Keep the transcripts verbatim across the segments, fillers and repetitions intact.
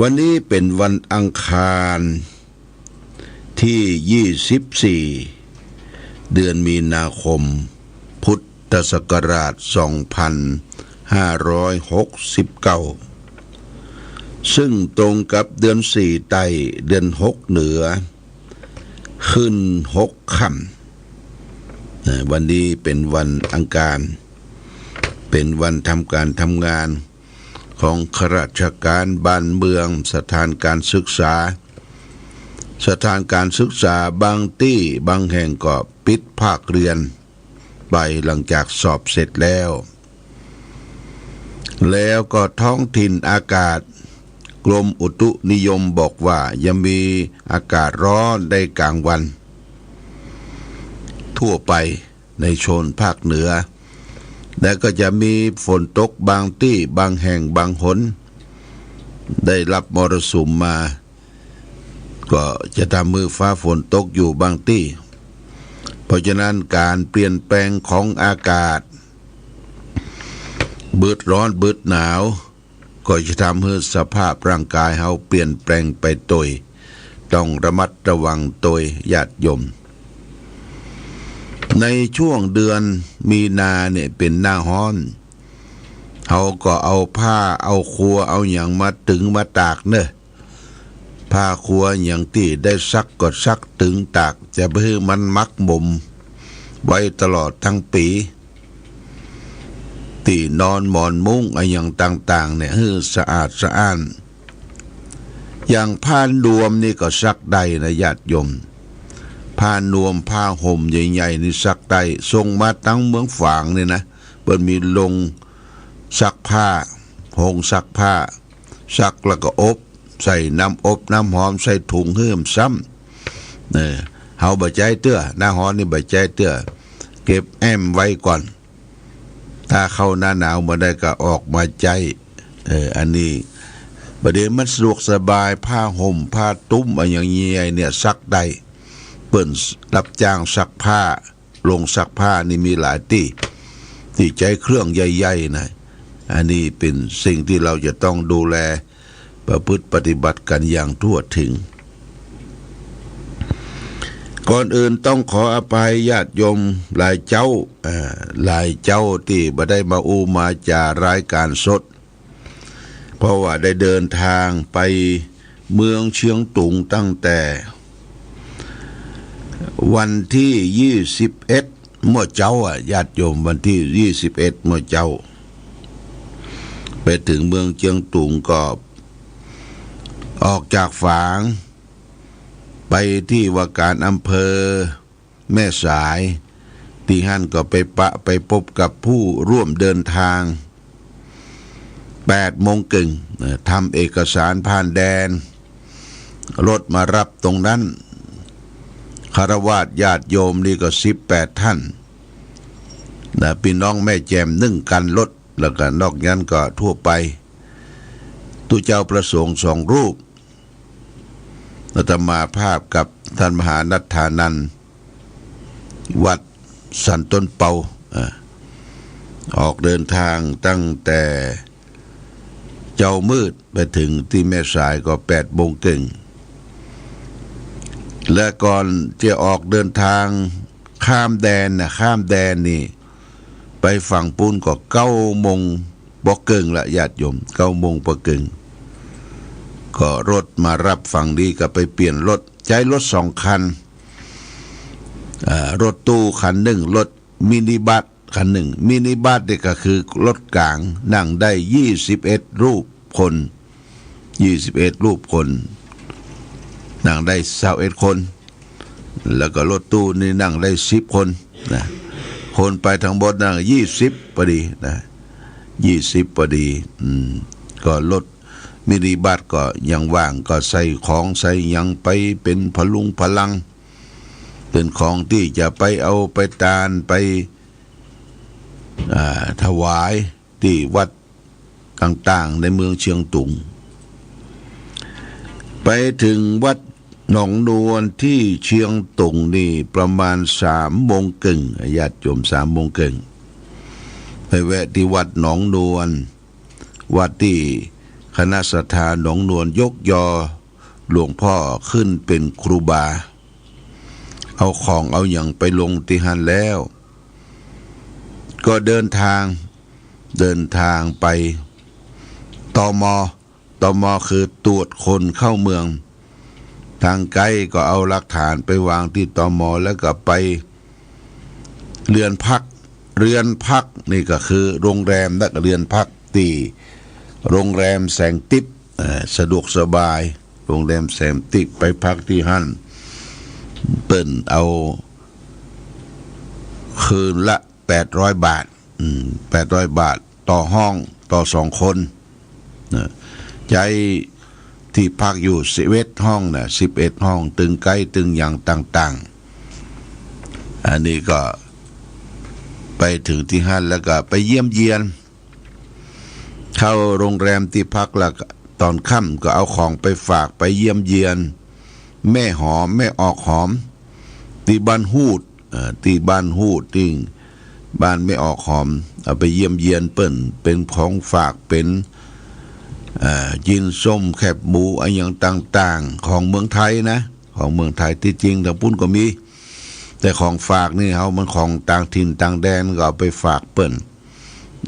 วันนี้เป๋นวันอังคารตี้ยี่สิบสี่ เดือนมีนาคม พุทธศักราชสองพันห้าร้อยหกสิบเก้า ซึ่งตรงกับเดือนสี่ใต้ เดือนหกเหนือ ขึ้นหกค่ำ นะ วันนี้เป๋นวันอังคาร เป๋นวันทำก๋านทำงานของข้าราชก๋านบ้านเมือง สถานก๋านศึกษา สถานก๋านศึกษาบางตี้บางแห่งก็ปิดภาคเรียนไปหลังจากสอบเสร็จแล้ว แล้วก็ท้องถิ่นอากาศ กรมอุตุนิยมบอกว่ายังมีอากาศฮ้อนได้ก๋างวัน ทั่วไปในโซนภาคเหนือ และก็จะมีฝนตกบางตี้บางแห่งบางหน ได้ฮับมรสุมมา ก็จะทำหื้อฟ้าฝนตกอยู่บางตี้ เพราะฉะนั้นก๋านเปลี่ยนแปลงของอากาศ บึดฮ้อนบึดหนาว ก็จะทำหื้อสภาพร่างก๋ายเฮาเปลี่ยนแปลงไปโตย ต้องระมัดระวังโตยญาติโยม ในช่วงเดือนมีนาเนี่ยเป๋นหน้าฮ้อน เฮาก็เอาผ้าเอาครัวเอาหยังมาตึงมาตากเน่อ ผ้าครัวหยังตี้ได้ซักก็ซักตึงตาก จะไปหื้อมันหมักหมมไว้ตลอดตึงปี๋ ตี้นอนหมอนมุ้งอะหยังต่างๆ เนี่ยหื้อสะอาดสะอ้าน อย่างผ้านวมนี่ก็ซักได้นะญาติโยม ผ้านวมผ้าห่มใหญ่ๆ นี่ซักได้ ส่งมาตึงเมืองฝางนี่นะ เปิ้นมีโฮงซักผ้า โฮงซักผ้า ซักแล้วก็อบ ใส่น้ำอบน้ำหอม ใส่ถุงหื้อมันซ้ำ เออ เฮาบ่ใจ๊เตื้อ หน้าฮ้อนนี่บ่ใจ๊เตื้อ เก็บแอ้มไว้ก่อน ถ้าเข้าหน้าหนาวเมื่อใดก็ออกมาใจ๊ เออ อันนี้ บ่าเดี่ยวมันสะดวกสบาย ผ้าห่มผ้าตุ้มอะหยังใหญ่ๆ เนี่ยซักได้ เปิ้นรับจ้างซักผ้า โฮงซักผ้านี่มีหลายตี้ ตี้ใจ๊เครื่องใหญ่ๆ นะ อันนี้เป๋นสิ่งตี้เฮาจะต้องดูแล ประพฤติปฏิบัติกั๋นอย่างทั่วถึง ก่อนอื่นต้องขออภัยญาติโยมหลายเจ้า อ่า หลายเจ้าตี้บ่ได้มาอู้มาจ๋ารายก๋านสด เพราะว่าได้เดินทางไปเมืองเชียงตุงตั้งแต่วันตี้ยี่สิบเอ็ดเมื่อเจ๊าอะ ญาติโยม วันตี้ยี่สิบเอ็ดเมื่อเจ๊า ไปเถิงเมืองเชียงตุงก็ออกจากฝาง ไปตี้ว่าก๋านอำเภอแม่สาย ตี้หั้นก็ไปปะ ไปปบกับผู้ร่วมเดินทาง แปดโมงเกิ่ง เอ่อ ทำเอกสารผ่านแดน รถมาฮับตรงนั้น ฆราวาสญาติโยมนี่ก็สิบแปดท่าน นะ ปี้น้องแม่แจ่มนึ่งคันรถ แล้วก็นอกนั้นก็ทั่วไป ตุ๊เจ้าพระสงฆ์สองรูป อาตมาภาพกับต้านมหาณัฐฐานันท์ วัดสันต้นเปา อ่า ออกเดินทางตั้งแต่เจ๊ามืดไปเถิงตี้แม่สายก็แปดโมงเกิ่ง และก่อนจะออกเดินทางข้ามแดนนะ ข้ามแดนนี่ ไปฝั่งปู๊นก็เก้าโมงปอเกิ่งละญาติโยม เก้าโมงปอเกิ่ง ก็รถมาฮับฝั่งนี้ก็ไปเปลี่ยนรถ ใจ๊รถสองคัน อ่า รถตู้คันนึ่ง รถมินิบัสคันนึ่ง มินิบัสนี่ก็คือรถก๋าง นั่งได้ยี่สิบเอ็ดรูปคน ยี่สิบเอ็ดรูปคน นั่งได้ซาวเอ็ดคน แล้วก็รถตู้นี่นั่งได้สิบคนนะ คนไปตึงหมดนั่นยี่สิบปอดีนะ ยี่สิบปอดี อืม ก็รถมินิบัสก็ยังว่าง ก็ใส่ของใส่หยังไปเป๋นพะลุงพะลัง เป๋นของตี้จะไปเอาไปตานไป อ่า ถวายตี้วัดต่างๆ ในเมืองเชียงตุง ไปเถิงวัดหนองนวลตี้เชียงตุงนี่ประมาณสามโมงเกิ่ง ญาติโยม สามโมงเกิ่ง ไปแวะตี้วัดหนองนวล วัดตี้ คณะศรัทธาหนองนวลยกยอหลวงพ่อขึ้นเป๋นครูบา เอาของเอาหยังไปลงตี้หั้นแล้ว ก็เดินทาง เดินทางไป ตม. ตม. คือตรวจคนเข้าเมือง ตางใก้ก็เอาหลักฐานไปวางตี้ ตม. แล้วก็ไปเรือนพัก เรือนพักนี่ก็คือโรงแรม แล้วก็เรือนพักตี้โรงแรมแสงติ๊บ เอ่อ สะดวกสบาย โรงแรมแสงติ๊บ ไปพักตี้หั้น เปิ้นเอาคืนละ แปดร้อยบาท อืม แปดร้อยบาทต่อห้อง ต่อสองคนนะ ใจ๊ตี้พักอยู่สิบเอ็ดห้องนะ สิบเอ็ดห้อง ตึงใก๊ตึงหยังต่างๆ อันนี้ก็ไปเถิงตี้หั้นแล้วก็ไปเยี่ยมเยียน เข้าโรงแรมตี้พักแล้วก็ต๋อนค่ำก็เอาของไปฝากไปเยี่ยมเยียน แม่หอม แม่ออกหอม ตี้บ้านฮูด เอ่อ ตี้บ้านฮูด ตี้บ้านแม่ออกหอม เอาไปเยี่ยมเยียนเปิ้น เป๋นของฝาก เป๋น เอ่อ จิ๊นส้ม แคบหมู อะหยังต่างๆ ของเมืองไทยนะ ของเมืองไทย ตี้จริงตางปู๊นก็มี แต่ของฝากนี่เฮามันของต่างถิ่นต่างแดน ก็เอาไปฝากเปิ้น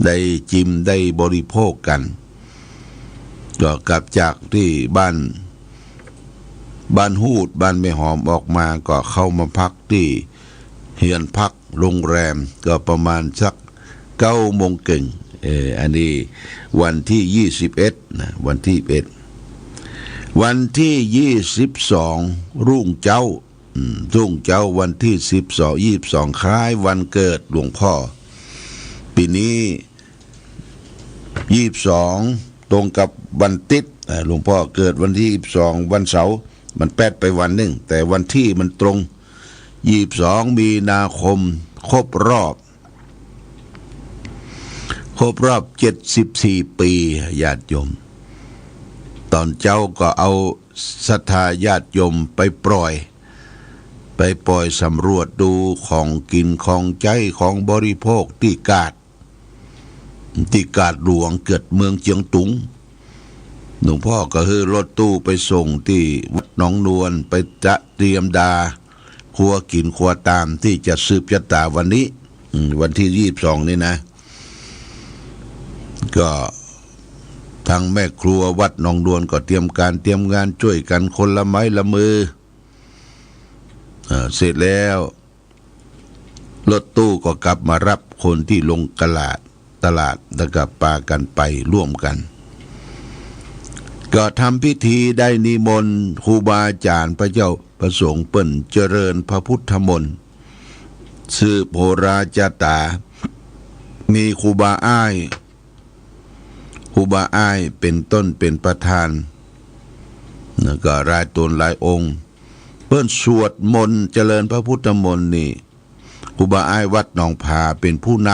ได้จิมได้บริโภคกั๋น ก็กลับจากตี้บ้าน บ้านฮูด บ้านแม่หอมออกมา ก็เข้ามาพักตี้เฮือนพักโรงแรม ก็ประมาณสักเก้าโมงเกิ่ง เอ่อ อันนี้วันตี้ยี่สิบเอ็ดนะ วันตี้เอ็ด วันตี้ยี่สิบสอง รุ่งเจ๊า อืม รุ่งเจ๊าวันตี้สิบสอง ยี่สิบสอง คล้ายวันเกิดหลวงพ่อ ปี๋นี้ยี่สิบสอง ตรงกับวันติ๊ด อ่า หลวงพ่อเกิดวันตี้ยี่สิบสอง วันเสาร์ มันแป๊ดไปวันนึ่ง แต่วันตี้มันตรง ยี่สิบสอง มีนาคม ครบรอบ ครบรอบเจ็ดสิบสี่ปี๋ ญาติโยม ต๋อนเจ๊าก็เอาศรัทธาญาติโยมไปปล่อย ไปปล่อยสำรวจดูของกิ๋นของใจ๊ของบริโภคตี้กาด ตี้กาดหลวงเกียรติเมืองเจียงตุง หลวงพ่อก็หื้อรถตู้ไปส่งตี้วัดหนองนวล ไปจะเตรียมดา ครัวกิ๋นครัวตามตี้จะสืบจะต๋าวันนี้ อืม วันตี้ยี่สิบสองนี่นะ ก็ตางแม่ครัววัดหนองนวลก็เตรียมก๋านเตรียมงานจ้วยกั๋นคนละไม้ละมือ เอ่อ เสร็จแล้ว รถตู้ก็กลับมาฮับคนตี้ลงตลาด ตลาด แล้วก็ปากั๋นไปร่วมกั๋น ก็ทำพิธีได้นิมนต์ครูบาอาจ๋ารย์ พระเจ้าพระสงฆ์เปิ้นเจริญพระพุทธมนต์ สืบโหราจาต๋า มีครูบาอ้าย ครูบาอ้ายเป๋นต้นเป๋นประธาน แล้วก็หลายต๋นหลายองค์ เปิ้นสวดมนต์เจริญพระพุทธมนต์นี่ ครูบาอ้ายวัดหนองผาเป๋นผู้น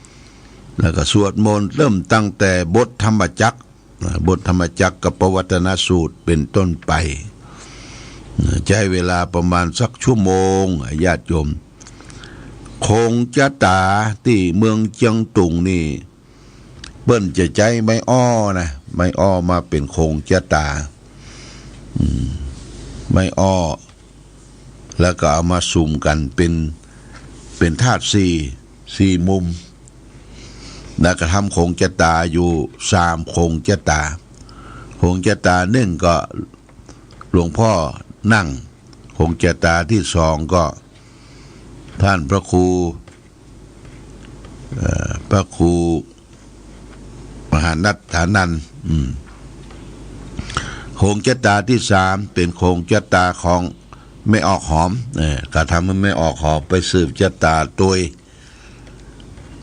ำ แล้วก็สวดมนต์เริ่มตั้งแต่บทธรรมจักร นะ บทธรรมจักรกัปปวัตตนสูตรเป๋นต้นไป นะ ใจ๊เวลาประมาณสักชั่วโมง ญาติโยม โขงจะต๋าตี้เมืองเจียงตุงนี่ เปิ้นจะใจ๊ไม้อ้อนะ ไม้อ้อมาเป๋นโขงจะต๋า อืม ไม้อ้อ แล้วก็เอามาสุมกั๋นเป๋น เป๋นธาตุสี่ สี่มุม แล้วก็ทำโขงจะต๋าอยู่สามโขงจะต๋า โขงจะต๋านึ่งก็หลวงพ่อนั่ง โขงจะต๋าตี้สองก็ท่านพระครู เอ่อ พระครูมหานัตถานันท์ อืม โขงจะต๋าตี้สามเป๋นโขงจะต๋าของแม่ออกหอม เอ่อ ก็ทำหื้อแม่ออกหอมไปสืบจะต๋าตวย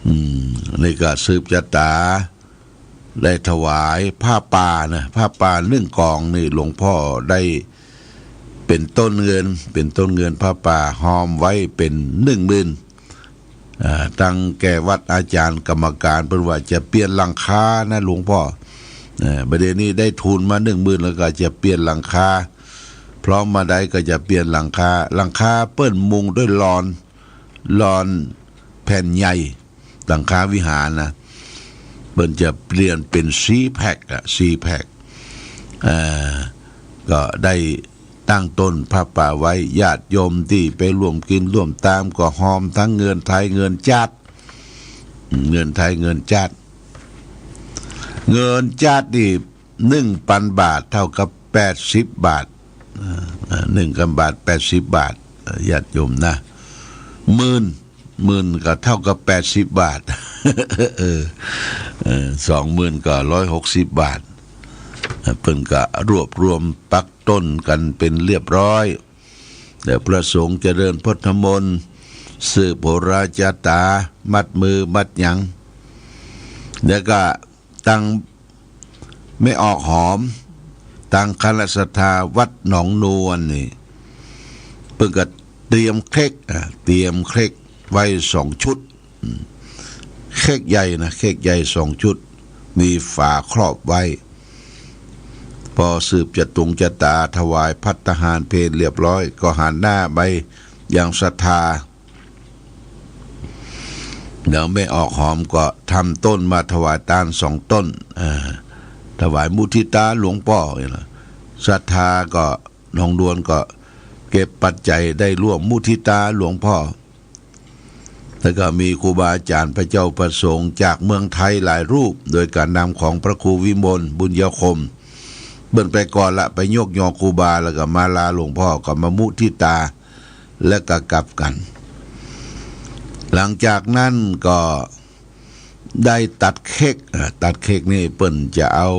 อืม นี่ก็สืบจะต๋า ได้ถวายผ้าป่านะ ผ้าป่านึ่งกองนี่หลวงพ่อได้เป๋นต้นเงิน เป๋นต้นเงินผ้าป่าฮอมไว้เป๋นนึ่งหมื่น อ่า ตังแก่วัดอาจ๋ารย์กรรมก๋านเปิ้นว่าจะเปลี่ยนหลังคานะหลวงพ่อ เอ่อ บ่าเดี่ยวนี้ได้ทุนมานึ่งหมื่นแล้วก็จะเปลี่ยนหลังคา พร้อมเมื่อใดก็จะเปลี่ยนหลังคา หลังคาเปิ้นมุงด้วยลอน ลอนแผ่นใหญ่ หลังคาวิหารนะ ปิ้นจะเปลี่ยนเป๋นสี่แพ็คอะ สี่แพ็ค อ่า ก็ได้ตั้งต้นผ้าป่าไว้ ญาติโยมตี้ไปร่วมกิ๋นร่วมตามก็ฮอมตึงเงินไทยเงินจ๊าด เงินไทยเงินจ๊าด เงินจ๊าดนี่ หนึ่งปันบาทเต้ากับแปดสิบบาท อ่า หนึ่งปันบาทแปดสิบบาท ญาติโยมนะ หมื่น หมื่นก็เต้ากับแปดสิบบาท เออ เออ สองหมื่นก็ร้อยหกสิบบาท เปิ้นก็รวบรวมปักต้นกั๋นเป๋นเรียบร้อย แล้วพระสงฆ์เจริญพุทธมนต์ สืบโหราจาต๋า มัดมือมัดหยัง แล้วก็ ตังแม่ออกหอม ตังคณะศรัทธาวัดหนองนวลนี่ เปิ้นก็เตรียมเค้ก อ่า เตรียมเค้กไว้สองชุด อืม เค้กใหญ่นะ เค้กใหญ่สองชุด มีฝาครอบไว้ ปอสืบจะตุงจะต๋าถวายภัตตาหารเพลเรียบร้อย ก็หันหน้าไปยังศรัทธา แล้วแม่ออกหอมก็ทำต้นมาถวายตานสองต้น อ่า ถวายมุทิตาหลวงป้อนี่นะ ศรัทธาก็หนองนวลก็เก็บปัจจัยได้ร่วมมุทิตาหลวงป้อ แล้วก็มีครูบาอาจ๋ารย์พระเจ้าพระสงฆ์จากเมืองไทยหลายรูป โดยก๋านนำของพระครูวิมลบุญยคม เปิ้นไปก่อนละ ไปยกยอครูบา แล้วก็มาลาหลวงป้อ ก็มามุทิตา แล้วก็กลับกั๋น หลังจากนั้นก็ได้ตัดเค้ก อ่า ตัดเค้กนี่เปิ้นจะเอา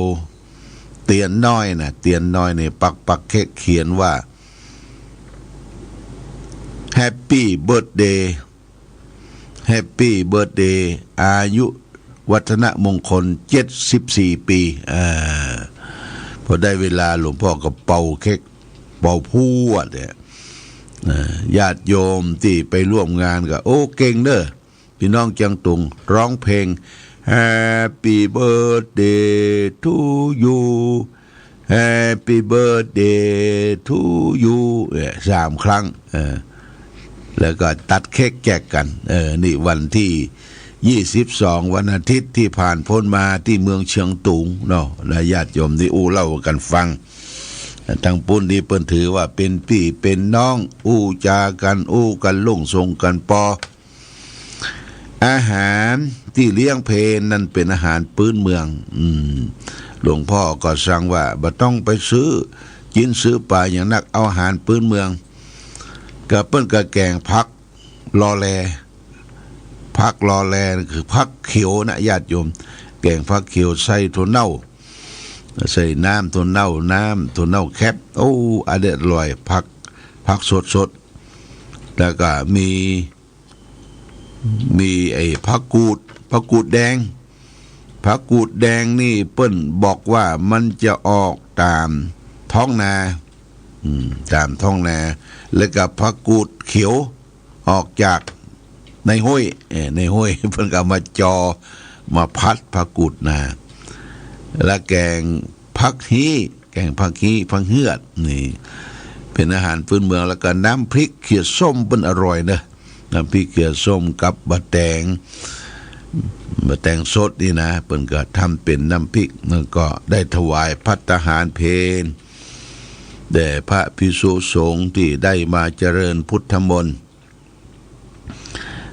เตียนน้อยนะ เตียนน้อยนี่ปัก ปักเค้กเขียนว่า Happy Birthday Happy Birthday อายุวัฒนมงคลเจ็ดสิบสี่ปี อ่า พอได้เวลาหลวงป้อก็เป่าเค้ก เป่าพรวดเนี่ย อ่า ญาติโยมตี้ไปร่วมงานก็ โอ้ เก่งเน่อ ปี้น้องเจียงตุง ฮ้องเพลง Happy birthday to you Happy birthday to you เอ่อ สามครั้ง เออ แล้วก็ตัดเค้กแจกกั๋น เออ นี่วันตี้ยี่สิบสอง วันอาทิตย์ตี้ผ่านป๊นมาตี้เมืองเจียงตุงเนาะ นะ ญาติโยมตี้อู้เล่ากั๋นฟัง ตังปุ้นตี้เปิ้นถือว่าเป๋นปี้เป๋นน้อง อู้จ๋ากั๋น อู้กั๋นลุ่งส่งกั๋นปอ อาหารตี้เลี้ยงเพลนั้นเป๋นอาหารปื๊นเมือง อืม หลวงป้อก็สั่งว่าบ่ต้องไปซื้อจิ๊นซื้อป๋าหยังนัก เอาอาหารปื๊นเมือง ก็เปิ้นก็แก๋งผักลอแล ผักลอแลคือผักเขียวนะญาติโยม แก๋งผักเขียวใส่ถั่วเน่า ใส่น้ำถั่วเน่า น้ำถั่วเน่าแคบ โอ้ อันนี้อร่อย ผัก ผักสดๆ แล้วก็มี มีไอ้ผักกูด ผักกูดแดง ผักกูดแดงนี่เปิ้นบอกว่ามันจะออกต๋ามท้องนา อืม ต๋ามท้องนา แล้วก็ผักกูดเขียวออกจากในห้วย เอ่อ ในห้วย เปิ้นก็เอามาจอ มาผัดผักกูดนา แล้วแก๋งผักฮี้ แก๋งผักฮี้ ผักเฮือด นี่ เป๋นอาหารปื๊นเมือง แล้วก็น้ำพริกเขียวส้มเปิ้นอร่อยเน่อ น้ำพริกเขียวส้มกับบ่าแตง บ่าแตงสดนี่นะ เปิ้นก็ทำเป๋นน้ำพริก แล้วก็ได้ถวายภัตตาหารเพลแด่พระภิกษุสงฆ์ตี้ได้มาเจริญพุทธมนต์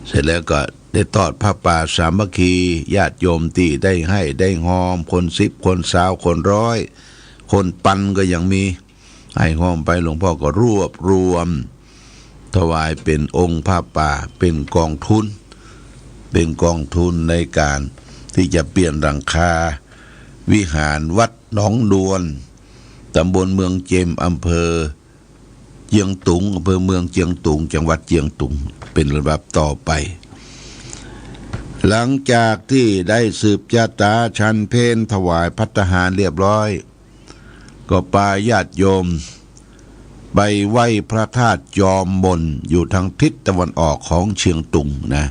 เสร็จแล้วก็ได้ทอดผ้าป่าสามัคคี ญาติโยมตี้ได้ไห้ได้ฮอม คนสิบ คนซาว คนร้อย คนปันก็ยังมี ไห้ฮอมไป หลวงป้อก็รวบรวม ถวายเป๋นองค์ผ้าป่า เป๋นกองทุน เป๋นกองทุนในก๋านตี้จะเปลี่ยนหลังคาวิหารวัดหนองนวล ต๋ำบลเมืองเจม อำเภอเจียงตุง อำเภอเมืองเจียงตุง จังหวัดเจียงตุง เป๋นลำดับต่อไป หลังจากตี้ได้สืบจาต๋าฉันเพลถวายภัตตาหารเรียบร้อย ก็ปาญาติโยมไปไหว้พระธาตุจอมมน อยู่ตางทิศตะวันออกของเจียงตุงนะ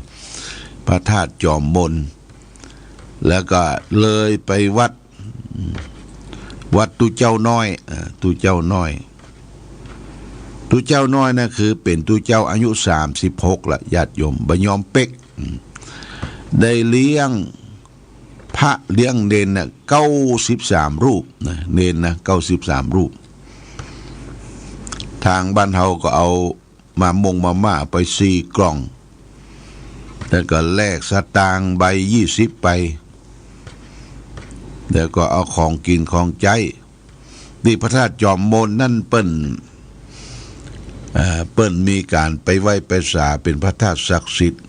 พระธาตุจอมมน แล้วก็เลยไปวัด วัดตุ๊เจ้าน้อย อ่า ตุ๊เจ้าน้อย ตุ๊เจ้าน้อยนะคือเป๋นตุ๊เจ้าอายุสามสิบหกละ ญาติโยม บ่ยอมเป๊ก อืม ได้เลี้ยง พระเลี้ยงเณรน่ะ เก้าสิบสามรูปนะ เณรนะ เก้าสิบสามรูป ตางบ้านเฮาก็เอามาม่งมาม่าไปสี่กล่อง แล้วก็แลกสตางค์ใบยี่สิบไป แล้วก็เอาของกิ๋นของใจ๊ ตี้พระธาตุจอมมณฑ์นั้นเปิ้น เอ่อ เปิ้นมีก๋านไปไหว้ไปสา เป๋นพระธาตุศักดิ์สิทธิ์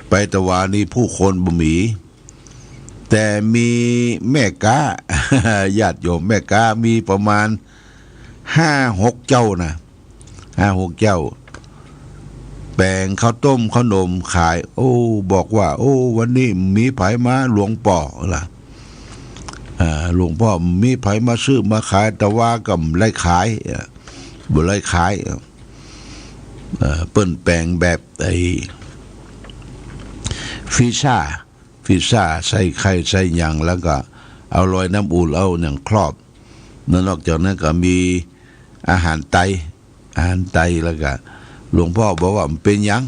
ไปตะวานี้ผู้คนบ่มี แต่มีแม่ก๊า ญาติโยม แม่ก๊ามีประมาณห้าหกเจ้านะ ห้าหกเจ้า แป๋งข้าวต้มข้าวหนมขาย โอ้ บอกว่า โอ้ วันนี้มีใผมา หลวงป้อล่ะ อ่า หลวงป้อ มีใผมาซื้อมาขาย ตะวาก็บ่ได้ขาย อ่า บ่ได้ขาย เอ่อ เปิ้นแป๋งแบบไอ้ ฟีซ่า ฟีซ่า ใส่ไข่ใส่หยัง แล้วก็เอาลอยน้ำอุ่น เอาหยังครอบ แล้วนอกจากนั้นก็มีอาหารไต อาหารไต แล้วก็หลวงป้อบอกว่า บ่เป๋นหยัง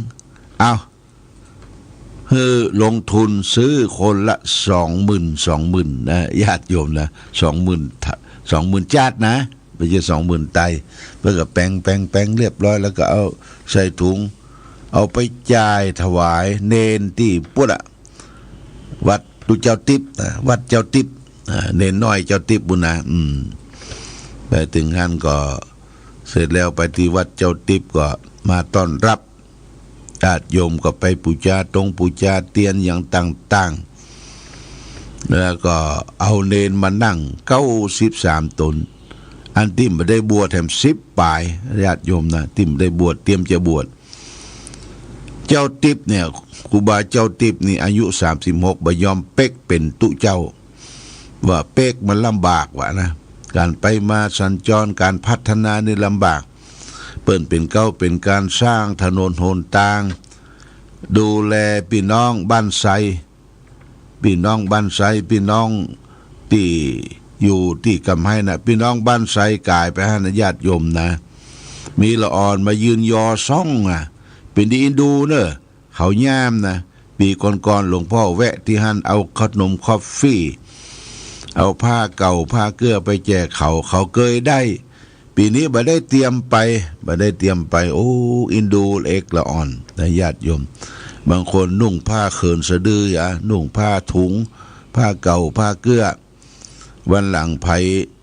เอา หื้อลงทุนซื้อคนละสองหมื่น สองหมื่นนะ ญาติโยมนะ สองหมื่น สองหมื่นจาดนะ บ่ใจ้สองหมื่นไต เปิ้นก็แป๋ง แป๋ง แป๋งเรียบร้อย แล้วก็เอาใส่ถุง เอาไปจ่ายถวายเณรตี้ปุ้นอะ วัดตุ๊เจ้าติ๊บนะ วัดเจ้าติ๊บ อ่า เณรน้อยเจ้าติ๊บปุ้นนะ อืม ไปเถิงหั้นก็ เสร็จแล้วไปตี้วัดเจ้าติ๊บก็มาต้อนรับ ญาติโยมก็ไปปู๋จาตงปู๋จาเตียนหยังต่างๆ แล้วก็เอาเณรมานั่งเก้าสิบสามต๋น อันตี้บ่ได้บวชแถมสิบป๋าย ญาติโยมนะ ตี้บ่ได้บวช เตรียมจะบวช เจ้าติ๊บเนี่ย ครูบาเจ้าติ๊บนี่อายุสามสิบหก บ่ยอมเป๊กเป๋นตุ๊เจ้า ว่าเป๊กมันลำบากว่านะ ก๋านไปมาสัญจร ก๋านพัฒนานี่ลำบาก เปิ้นเป๋นเก๊าเป๋นก๋านสร้างถนนหนตาง ดูแลปี้น้องบ้านไซ ปี้น้องบ้านไซ ปี้น้องตี้อยู่ตี้กำไฮ้น่ะ ปี้น้องบ้านไซก๋ายไปหั้นนะ ญาติโยมนะ มีละอ่อนมายืนยอส่องอะ เป๋นดีอินดูเน่อ เขาย่ามนะ ปี๋ก่อนๆ หลวงป้อแวะตี้หั้น เอาขนมคอฟฟี่ เอาผ้าเก่าผ้าเกื้อไปแจกเขา เขาเกยได้ ปี๋นี้บ่ได้เตรียมไป บ่ได้เตรียมไป โอ้ อินดูเอกละอ่อนนะ ญาติโยม บางคนนุ่งผ้าเขินสะดืออะ นุ่งผ้าถุง ผ้าเก่าผ้าเกื้อ วันหลังใผ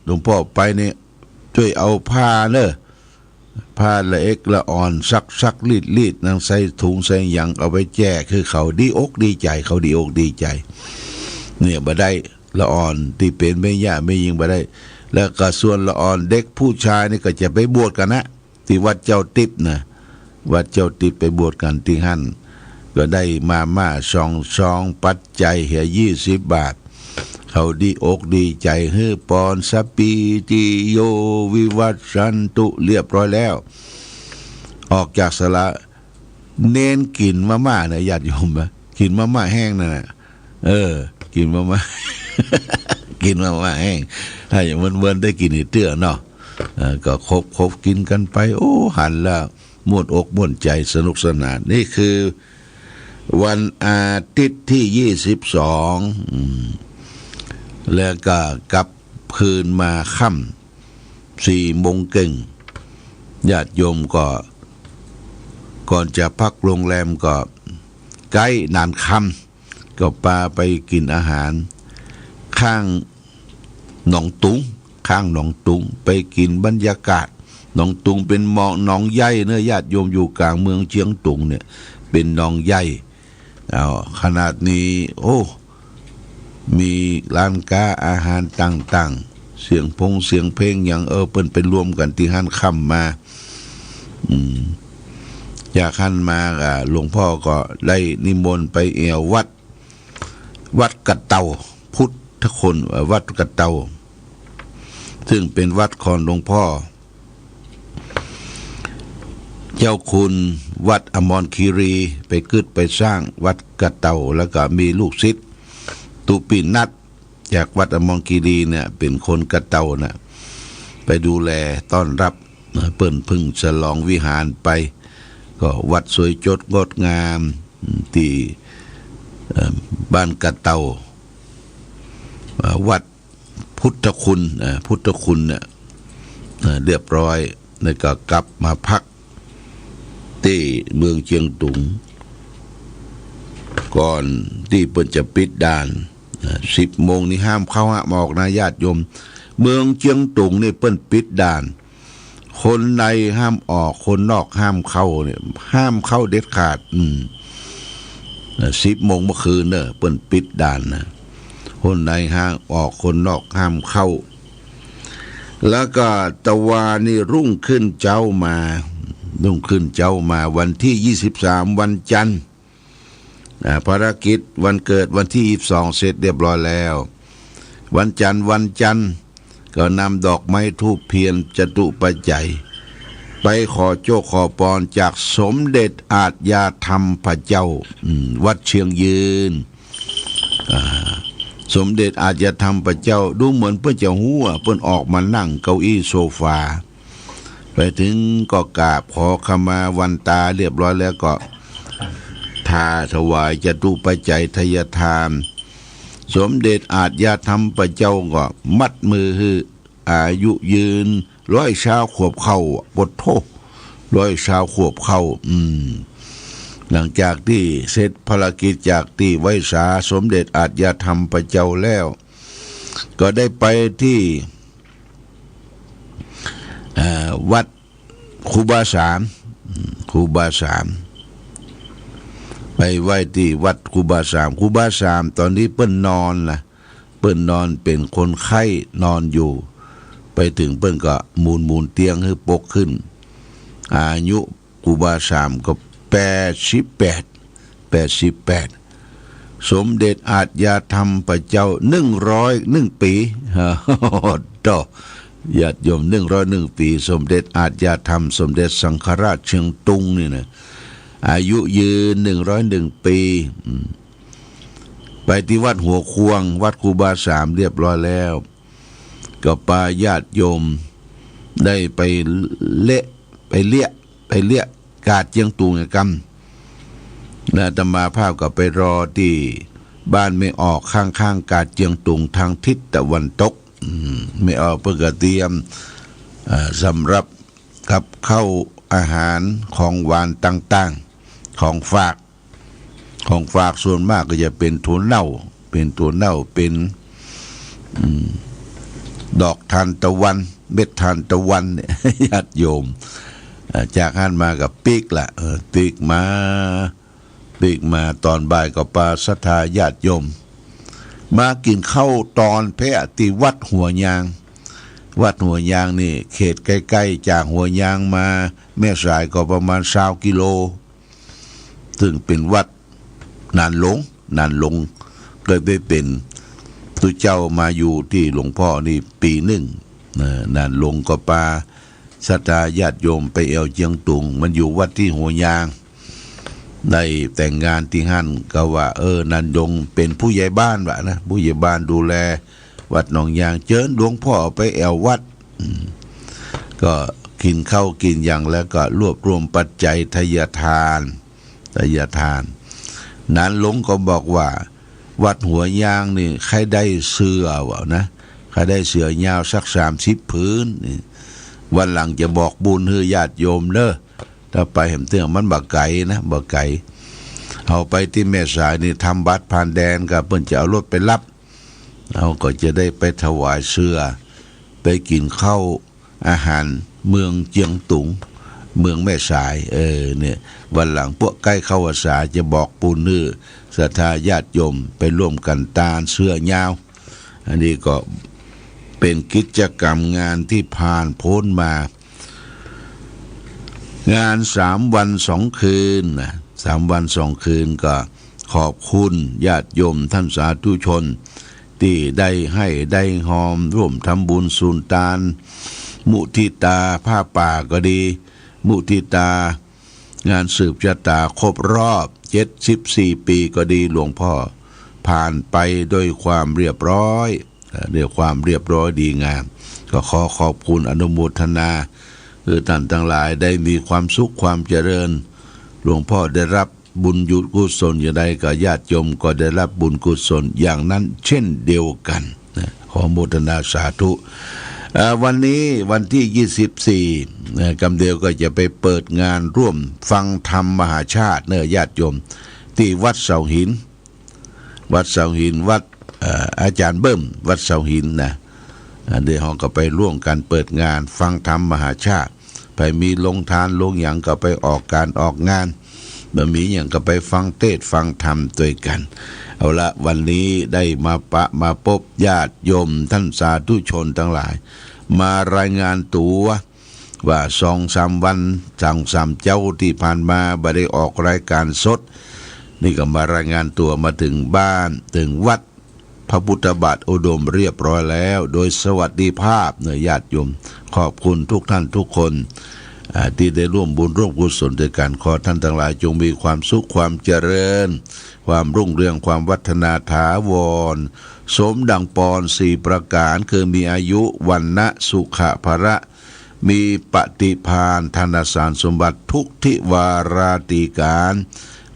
หลวงป้อไปนี่ จ้วยเอาผ้าเน่อ ผ้าละเอกละอ่อน ซักซักรีดรีด นั่งใส่ถุงใส่หยัง เอาไปแจกหื้อเขา ดีอกดีใจ๋ เขาดีอกดีใจ๋ เนี่ย บ่ได้ ละอ่อนตี้เป๋นแม่หญ้าแม่ญิงบ่ได้ แล้วก็ส่วนละอ่อนเด็กผู้ชายนี่ก็จะไปบวชกั๋นนะ ตี้วัดเจ้าติ๊บนะ วัดเจ้าติ๊บไปบวชกั๋นตี้หั้น ก็ได้มาม่าสองซอง ปัจจัยเหียยี่สิบบาท เขาดีอกดีใจ๋ หื้อปอน สัพพีติโย วิวัชชันตุ เรียบร้อยแล้ว ออกจากศาลา เณรกิ๋นมาม่านะ ญาติโยมนะ กิ๋นมาม่าแห้งนั่นน่ะ เออ กิ๋นมาม่า กิ๋นมาม่าแห้ง ถ้าอย่างเวิ้นๆ ได้กิ๋นอีกเตื้อเนาะ เออ ก็คบๆ กิ๋นกั๋นไป โอ้ หันแล้วม่วนอกม่วนใจ๋ สนุกสนาน นี่คือวันอาทิตย์ตี้ยี่สิบสอง อืม แล้วก็กลับคืนมาค่ำ สี่โมงเกิ่ง ญาติโยมก็ ก่อนจะพักโรงแรมก็ใก้นานค่ำ ก็ปาไปกิ๋นอาหาร ข้างหนองตุง ข้างหนองตุง ไปกิ๋นบรรยากาศ หนองตุงเป๋นหนอง หนองใหญ่เน่อ ญาติโยม อยู่ก๋างเมืองเจียงตุงเนี่ย เป๋นหนองใหญ่ เอา ขนาดนี้ โอ้ มีร้านก๊าอาหารต่างๆ เสียงพงเสียงเพลงหยัง เออ เปิ้นไปรวมกั๋นตี้หั้นค่ำมา อืม จากหั้นมาก็ หลวงป้อก็ได้นิมนต์ไปแอ่ววัด วัดกะเต่า พุทธคุณ เอ่อ วัดกะเต่า ซึ่งเป๋นวัดของหลวงป้อ เจ้าคุณวัดอมรคีรี ไปกึ๊ดไปสร้างวัดกะเต่า แล้วก็มีลูกศิษย์ ตุปินัท จากวัดอมรคีรีเนี่ย เป๋นคนกะเต่าน่ะ ไปดูแลต้อนรับ เปิ้นเพิ่งฉลองวิหารไป ก็วัดสวยจดงดงาม ตี้ เอ่อ บ้านกะเต่า เอ่อ วัดพุทธคุณ เอ่อ พุทธคุณเนี่ย เอ่อ เรียบร้อย แล้วก็กลับมาพักตี้เมืองเจียงตุง ก่อนตี้เปิ้นจะปิดด่าน เอ่อ สิบโมงนี่ห้ามเข้าห้ามออกนะญาติโยม เมืองเจียงตุงนี่เปิ้นปิดด่าน คนในห้ามออก คนนอกห้ามเข้าเนี่ย ห้ามเข้าเด็ดขาด อืม เอ่อ สิบโมงเมื่อคืนเน่อ เปิ้นปิดด่านนะ คนในห้ามออก คนนอกห้ามเข้า แล้วก็ตะวานี่รุ่งขึ้นเจ๊ามา รุ่งขึ้นเจ๊ามาวันที่ยี่สิบสาม วันจันทร์ อ่า ภารกิจวันเกิดวันที่ยี่สิบสอง เสร็จเรียบร้อยแล้ว วันจันทร์ วันจันทร์ ก็นำดอกไม้ธูปเทียนจตุปัจจัย ไปขอโจคขอปอนจากสมเด็จอาทยาธรรมพระเจ้า อืม วัดเชียงยืน อ่า สมเด็จอาทยาธรรมพระเจ้า ดูเหมือนเปิ้นจะฮู้อะ เปิ้นออกมานั่งเก้าอี้โซฟา ไปถึงก็กราบขอขมาวันตาเรียบร้อยแล้วก็ ถา ถวายจตุปัจจัยทายทาน สมเด็จอาทยาธรรมพระเจ้าก็มัดมือหื้อ อายุยืนร้อยซาวขวบเข้า ปะโธ่ ร้อยซาวขวบเข้า อืม หลังจากตี้เสร็จภารกิจจากตี้ไหว้สาสมเด็จอาทยาธรรมพระเจ้าแล้ว ก็ได้ไปตี้ เอ่อ วัดครูบาสาม อืม ครูบาสาม ไปไหว้ตี้วัดครูบาสาม ครูบาสามตอนนี้เปิ้นนอนนะ เปิ้นนอนเป๋นคนไข้นอนอยู่ ไปถึงเปิ้นก็หมุนๆเตียงหื้อปกขึ้น อายุครูบาสามก็แปดสิบแปด แปดสิบแปด สมเด็จอาทยาธรรมพระเจ้าหนึ่งร้อยหนึ่งปี โธ่ ญาติโยม หนึ่งร้อยหนึ่งปี สมเด็จอาทยาธรรม สมเด็จสังฆราชเชียงตุงนี่นะ อายุยืนหนึ่งร้อยหนึ่งปี อืม ไปตี้วัดหัวควง วัดครูบาสามเรียบร้อยแล้ว ก็ปาญาติโยมได้ไปเละ ไปเลี้ยะ ไปเลี้ยะกาดเจียงตุงอะกำ และอาตมาภาพก็ไปรอตี้บ้านแม่ออกข้างๆกาดเจียงตุงทางทิศตะวันตก อืม แม่ออกเปิ้นก็เตรียม เอ่อ สำหรับกับข้าวอาหารของหวานต่างๆ ของฝาก ของฝากส่วนมากก็จะเป๋นถั่วเน่า เป๋นถั่วเน่า เป๋น อืม ดอกทานตะวัน เม็ดทานตะวันเนี่ย ญาติโยม เอ่อ จากหั้นมาก็ปิ๊กละ เออ ปิ๊กมา ปิ๊กมา ตอนบ่ายก็ปาศรัทธาญาติโยม มากิ๋นข้าวตอนเพะตี้วัดหัวยาง วัดหัวยางนี่เขตใก้ๆ จากหัวยางมาแม่สายก็ประมาณซาวกิโล ซึ่งเป๋นวัดหนานหลง หนานหลง เกยไปเป๋นตุ๊เจ้ามาอยู่ตี้หลวงพ่อนี่ปี๋นึ่ง เอ่อ หนานหลงก็ปาศรัทธาญาติโยมไปแอ่วเจียงตุง มันอยู่วัดตี้หัวยาง ได้แต่งงานตี้หั้น ก็ว่า เออ หนานหลงเป๋นผู้ใหญ่บ้านวะนะ ผู้ใหญ่บ้านดูแลวัดหนองยาง เจิญหลวงพ่อไปแอ่ววัด อืม ก็กิ๋นข้าวกิ๋นหยังแล้วก็รวบรวมปัจจัยทายทาน ทายทาน หนานหลงก็บอกว่า วัดหัวยางนี่ใค่ได้เสื่อวะนะ ใค่ได้เสื่อยาวสักสามสิบผืนนี่ วันหลังจะบอกบุญหื้อญาติโยมเน่อ ถ้าไปแหมเตื้องมันบ่ไก๋นะ บ่ไก๋ เฮาไปตี้แม่สายนี่ทำบัตรผ่านแดนก็เปิ้นจะเอารถไปรับ เฮาก็จะได้ไปถวายเสื่อ ไปกิ๋นข้าวอาหารเมืองเจียงตุง เมืองแม่สาย เออ เนี่ย วันหลังพวกใก้เข้าพรรษาจะบอกบุญหื้อศรัทธาญาติโยมไปร่วมกั๋นตานเสื่อยาว อันนี้ก็เป๋นกิจกรรมงานตี้ผ่านป๊นมา งานสามวันสองคืนนะ สามวันสองคืนก็ขอบคุณญาติโยมท่านสาธุชน ตี้ได้ให้ได้ฮอมร่วมทำบุญสุนตาน มุทิตาผ้าป่าก็ดี มุทิตา งานสืบชะตาครบรอบเจ็ดสิบสี่ปี๋ก็ดี หลวงพ่อผ่านไปด้วยความเรียบร้อย เอ่อ ด้วยความเรียบร้อยดีงาม ก็ขอขอบคุณอนุโมทนา คือท่านตังหลายได้มีความสุขความเจริญ หลวงพ่อได้รับบุญกุศลอย่างใด ก็ญาติโยมก็ได้รับบุญกุศลอย่างนั้นเช่นเดียวกั๋น ขอโมทนาสาธุ เอ่อ วันนี้วันตี้ยี่สิบสี่ เอ่อ กำเดียวก็จะไปเปิดงานร่วมฟังธรรมมหาชาติเน่อญาติโยม ตี้วัดเสาหิน วัดเสาหิน วัด เอ่อ อาจ๋ารย์เบิ้ม วัดเสาหินนะ อ่า เดี๋ยวเฮาก็ไปร่วมกั๋นเปิดงานฟังธรรมมหาชาติ ใผมีโฮงตานโฮงหยังก็ไปออกก๋านออกงาน บ่มีหยังก็ไปฟังเตสน์ฟังธรรมตวยกั๋น เอาละ วันนี้ได้มาปะมาปบญาติโยมต้านสาธุชนตังหลาย มารายงานตั๋ว ว่าสองสามวัน สองสามเจ๊าตี้ผ่านมาบ่ได้ออกรายก๋านสด นี่ก็มารายงานตั๋วมาเถิงบ้านเถิงวัดพระพุทธบาทอุดมเรียบร้อยแล้ว โดยสวัสดิภาพเน่อญาติโยม ขอบคุณทุกท่านทุกคน อ่า ตี้ได้ร่วมบุญร่วมกุศลตวยกั๋น ขอท่านตังหลายจงมีความสุขความเจริญ ความรุ่งเรือง ความวัฒนาถาวร สมดังปอนสี่ประก๋าน คือมีอายุ วรรณะ สุขะ พละ มีปฏิภาณ ธนสารสมบัติ ทุกทิวาราตรีก๋าน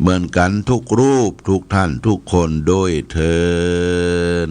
เหมือนกั๋นทุกรูป ทุกท่านทุกคนโดยเทอญ